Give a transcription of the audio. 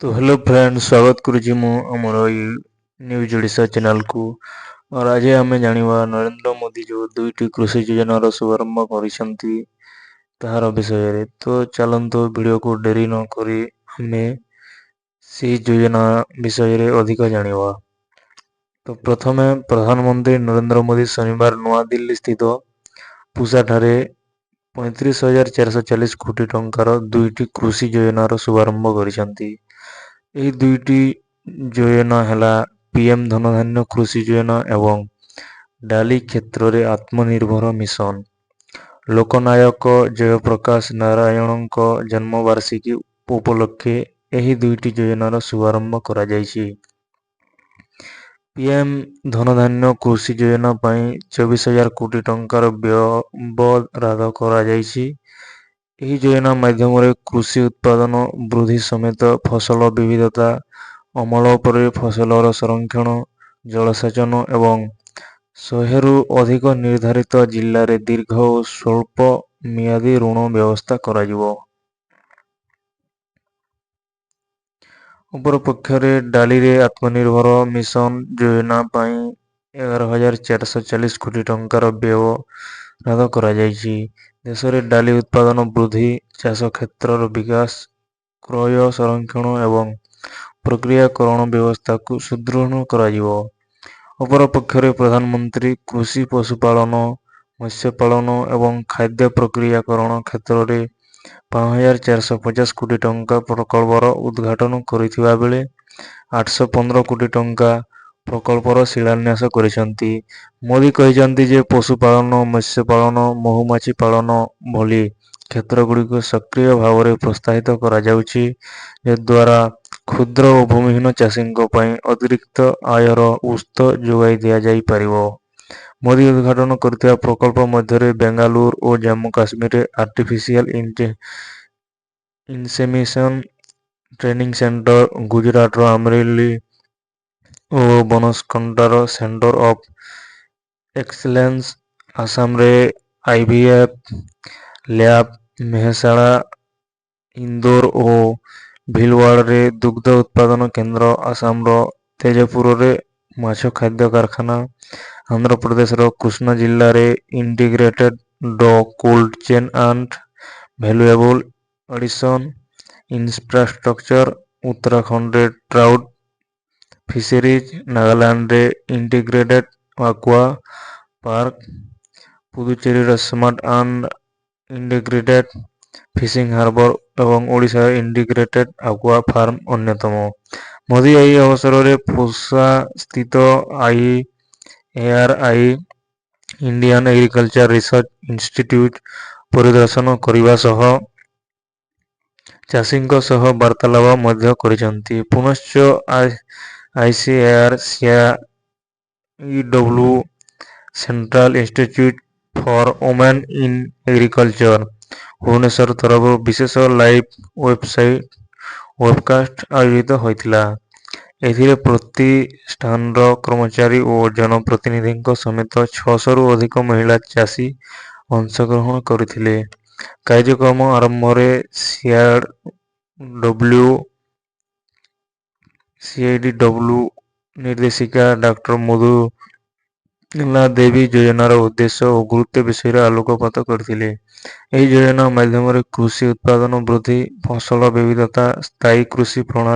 ତ hello friend, ସ୍ୱାଗତ କରୁଛି ମୁଁ ଆମର ଏଇ ନ୍ୟୁଜ୍ ଓଡ଼ିଶା ଚ୍ୟାନେଲକୁ। और ଆଜି ଆମେ ଜାଣିବା ନରେନ୍ଦ୍ର ମୋଦି ଯେଉଁ ଦୁଇଟି କୃଷି ଯୋଜନାର ଶୁଭାରମ୍ଭ କରିଛନ୍ତି, ତାହାର ବିଷୟରେ। ତ ଚାଲନ୍ତୁ, ଭିଡ଼ିଓକୁ ଡେରି ନ କରି ଆମେ ସେହି ଯୋଜନା ବିଷୟରେ ଅଧିକ ଜାଣିବା। ତ ପ୍ରଥମେ ପ୍ରଧାନମନ୍ତ୍ରୀ ନରେନ୍ଦ୍ର ମୋଦି ଶନିବାର ନୂଆଦିଲ୍ଲୀ ସ୍ଥିତ ପୁସାଠାରେ 35,440 କୋଟି ଟଙ୍କାର ଦୁଇଟି କୃଷି ଯୋଜନାର ଶୁଭାରମ୍ଭ କରିଛନ୍ତି। ଏହି ଦୁଇଟି ଯୋଜନା ହେଲା ପିଏମ୍ ଧନଧାନ୍ୟ କୃଷି ଯୋଜନା ଏବଂ ଡାଲି କ୍ଷେତ୍ରରେ ଆତ୍ମନିର୍ଭର ମିଶନ। ଲୋକନାୟକ ଜୟପ୍ରକାଶ ନାରାୟଣଙ୍କ ଜନ୍ମବାର୍ଷିକୀ ଉପଲକ୍ଷେ ଏହି ଦୁଇଟି ଯୋଜନାର ଶୁଭାରମ୍ଭ କରାଯାଇଛି। ପିଏମ୍ ଧନଧାନ୍ୟ କୃଷି ଯୋଜନା ପାଇଁ 24,000 କୋଟି ଟଙ୍କାର ବ୍ୟୟ ବରାଦ କରାଯାଇଛି। ଏହି ଯୋଜନା ମାଧ୍ୟମରେ କୃଷି ଉତ୍ପାଦନ ବୃଦ୍ଧି ସମେତ ଫସଲ ବିବିଧତା, ଅମଳ ପରେ ଫସଲର ସଂରକ୍ଷଣ, ଜଳସେଚନ ଏବଂ 100ରୁ ଅଧିକ ନିର୍ଦ୍ଧାରିତ ଜିଲ୍ଲାରେ ଦୀର୍ଘ ଓ ସ୍ୱଳ୍ପ ମିଆଦୀ ଋଣ ବ୍ୟବସ୍ଥା କରାଯିବ। ଅପରପକ୍ଷରେ ଡାଲିରେ ଆତ୍ମନିର୍ଭର ମିଶନ ଯୋଜନା ପାଇଁ 11,440 କୋଟି ଟଙ୍କାର ବ୍ୟୟ ବରାଦ କରାଯାଇଛି। ଦେଶରେ ଡାଲି ଉତ୍ପାଦନ ବୃଦ୍ଧି, ଚାଷ କ୍ଷେତ୍ରର ବିକାଶ, କ୍ରୟ, ସଂରକ୍ଷଣ ଏବଂ ପ୍ରକ୍ରିୟାକରଣ ବ୍ୟବସ୍ଥାକୁ ସୁଦୃଢ଼ କରାଯିବ। ଅପରପକ୍ଷରେ ପ୍ରଧାନମନ୍ତ୍ରୀ କୃଷି, ପଶୁପାଳନ, ମତ୍ସ୍ୟପାଳନ ଏବଂ ଖାଦ୍ୟ ପ୍ରକ୍ରିୟାକରଣ କ୍ଷେତ୍ରରେ 5,450 କୋଟି ଟଙ୍କା ପ୍ରକଳ୍ପର ଉଦ୍ଘାଟନ କରିଥିବା ବେଳେ 815 କୋଟି ଟଙ୍କା ପ୍ରକଳ୍ପର ଶିଳାନ୍ୟାସ କରିଛନ୍ତି। ମୋଦି କହିଛନ୍ତି ଯେ ପଶୁପାଳନ, ମତ୍ସ୍ୟପାଳନ, ମହୁମାଛି ପାଳନ ଭଳି କ୍ଷେତ୍ରଗୁଡ଼ିକୁ ସକ୍ରିୟ ଭାବରେ ପ୍ରୋତ୍ସାହିତ କରାଯାଉଛି, ଯଦ୍ୱାରା କ୍ଷୁଦ୍ର ଓ ଭୂମିହୀନ ଚାଷୀଙ୍କ ପାଇଁ ଅତିରିକ୍ତ ଆୟର ଉତ୍ସ ଯୋଗାଇ ଦିଆଯାଇପାରିବ। ମୋଦି ଉଦ୍ଘାଟନ କରିଥିବା ପ୍ରକଳ୍ପ ମଧ୍ୟରେ ବେଙ୍ଗାଲୁରୁ ଓ ଜାମ୍ମୁ କାଶ୍ମୀରରେ ଆର୍ଟିଫିସିଆଲ ଇନସେମିନେସନ ଟ୍ରେନିଂ ସେଣ୍ଟର, ଗୁଜରାଟର ଅମରେଲି ଓ ବନସ୍କଣ୍ଟାର ସେଣ୍ଟର ଅଫ୍ ଏକ୍ସେଲେନ୍ସ, ଆସାମରେ ଆଇଭିଏଫ୍ ଲ୍ୟାବ୍, ମେହସାଣା, ଇନ୍ଦୋର ଓ ଭିଲୱାଡ଼ାରେ ଦୁଗ୍ଧ ଉତ୍ପାଦନ କେନ୍ଦ୍ର, ଆସାମର ତେଜପୁରରେ ମାଛ ଖାଦ୍ୟ କାରଖାନା, ଆନ୍ଧ୍ରପ୍ରଦେଶର କୃଷ୍ଣା ଜିଲ୍ଲାରେ integrated cold chain and valuable addition infrastructure, ଉତ୍ତରାଖଣ୍ଡରେ ଟ୍ରାଉଟ୍ ଫିସରିଜ୍, ନାଗାଲାଣ୍ଡରେ ଇଣ୍ଟିଗ୍ରେଟେଡ୍ ଆକ୍ୱା ପାର୍କ, ପୁଦୁଚେରୀର smart and integrated fishing harbour ଏବଂ ଓଡ଼ିଶାର ଇଣ୍ଟିଗ୍ରେଟେଡ୍ ଆକ୍ୱା ଫାର୍ମ ଅନ୍ୟତମ। ମୋଦି ଏହି ଅବସରରେ ପୁସା ସ୍ଥିତ IARI, Indian agriculture research institute ପରିଦର୍ଶନ କରିବା ସହ ଚାଷୀଙ୍କ ସହ ବାର୍ତ୍ତାଳାପ ମଧ୍ୟ କରିଛନ୍ତି। ପୁନଶ୍ଚ ICAR CIWA, Central Institute for Women in Agriculture, Bhubaneswar ତରଫରୁ ବିଶେଷ ଲାଇଭ୍ ୱେବକାଷ୍ଟ ଆୟୋଜିତ ହୋଇଥିଲା। ଏଥିରେ ପ୍ରତିଷ୍ଠାନର କର୍ମଚାରୀ ଓ ଜନପ୍ରତିନିଧିଙ୍କ ସମେତ 600ରୁ ଅଧିକ ମହିଳା ଚାଷୀ ଅଂଶଗ୍ରହଣ କରିଥିଲେ। କାର୍ଯ୍ୟକ୍ରମ ଆରମ୍ଭରେ ସିଆଇଡବ୍ଲ୍ୟୁ ନିର୍ଦ୍ଦେଶିକା ଡାକ୍ତର ମୃଦୁଳା ଦେବୀ ଯୋଜନାର ଉଦ୍ଦେଶ୍ୟ ଓ ଗୁରୁତ୍ୱ ବିଷୟରେ ଆଲୋକପାତ କରିଥିଲେ। ଏହି ଯୋଜନା ମାଧ୍ୟମରେ କୃଷି ଉତ୍ପାଦନ ବୃଦ୍ଧି, ଫସଲ ବିବିଧତା, ସ୍ଥାୟୀ କୃଷି ପ୍ରଣାଳୀ